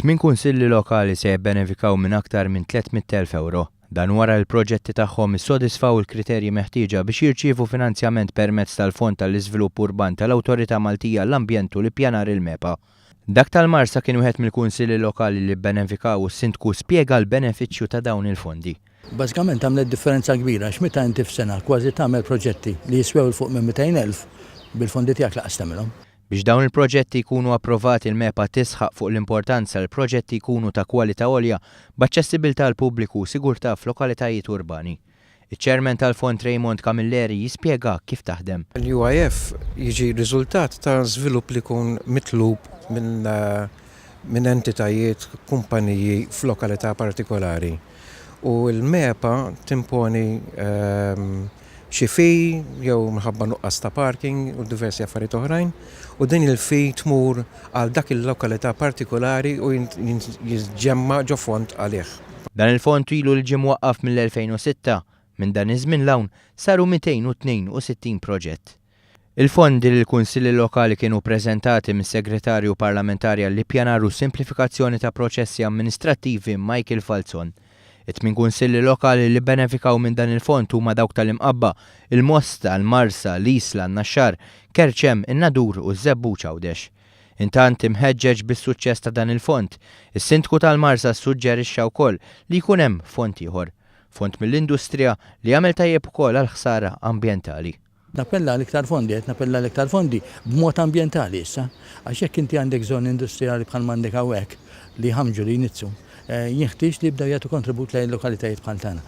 Tmien kunsilli lokali se jibbenefikaw minn aktar minn 300,000 ewro. Dan wara li l-proġetti tagħhom issodisfaw il-kriterji meħtieġa biex jirċievu finanzjament permezz tal-Fond għall-Iżvilupp Urban tal-Awtorità Maltija għall-Ambjent u l-Ippjanar il-MEPA. Dak tal-Marsa kien wieħed mill-kunsilli lokali li bbenefikaw u s-Sindku spjega l-benefiċċju ta' dawn il-fondi. Bażikament għamlet differenza kbira għax meta inti f'sena kważi tagħmel proġetti li jiswew 'il fuq minn 200,000, bil-fondi tiegħek lanqas tagħmilhom. Biex dawn il-proġetti jkunu approvati l-MEPA tisħaq fuq l-importanza li l-proġetti jkunu ta' kwalità għolja, b'aċċessibilità għall-pubbliku u sigurtà f'lokalitajiet urbani. Iċ-Chairman tal-Fond Raymond Camilleri jispjega kif taħdem. L-UIF jiġi riżultat ta' żvilupp li jkun mitlub minn minn entitajiet, kumpaniji f'lokalità partikolari. U l-MEPA timponi xi fee jew minħabba nuqqas ta' parking u diversi affarijiet oħrajn u din il-fee tmur għal dak il-lokalità partikolari u jiġġemma' ġo fond għalih. Dan il-fond ilu li ġie mwaqqaf mill-2006. Minn dan iż-żmien 'l hawn saru 262 proġett. Il-fondi lill-Kunsilli Lokali kienu ppreżentati mis-Segretarju Parlamentari għall-Ippjanar u Simplifikazzjoni ta' Proċessi Amministrattivi Michael Falzon. It-tmien Kunsilli Lokali li bbenefikaw minn dan il-fond huma dawk tal-Imqabba, il-Mosta, il-Marsa, l-Isla, in-Naxxar, Kerċem, in-Nadur u ż-Żebbuġ Għawdex. Intant, imħeġġeġ bis-suċċess ta' dan il-fond, is-Sindku tal-Marsa ssuġġerixxa wkoll li jkun hemm fond ieħor. Fond mill-industrija li jagħmel tajjeb ukoll għall-ħsara ambjentali. Nappella għal iktar fondi, qed nappella għal iktar fondi b'mod ambjentali issa, għax jekk inti għandek żoni industrijali bħal m'għandek hawnhekk li jħammġu, li jniġġsu, jinħtieġ li jibdew jagħtu kontribut lejn lokalitajiet bħal tagħna.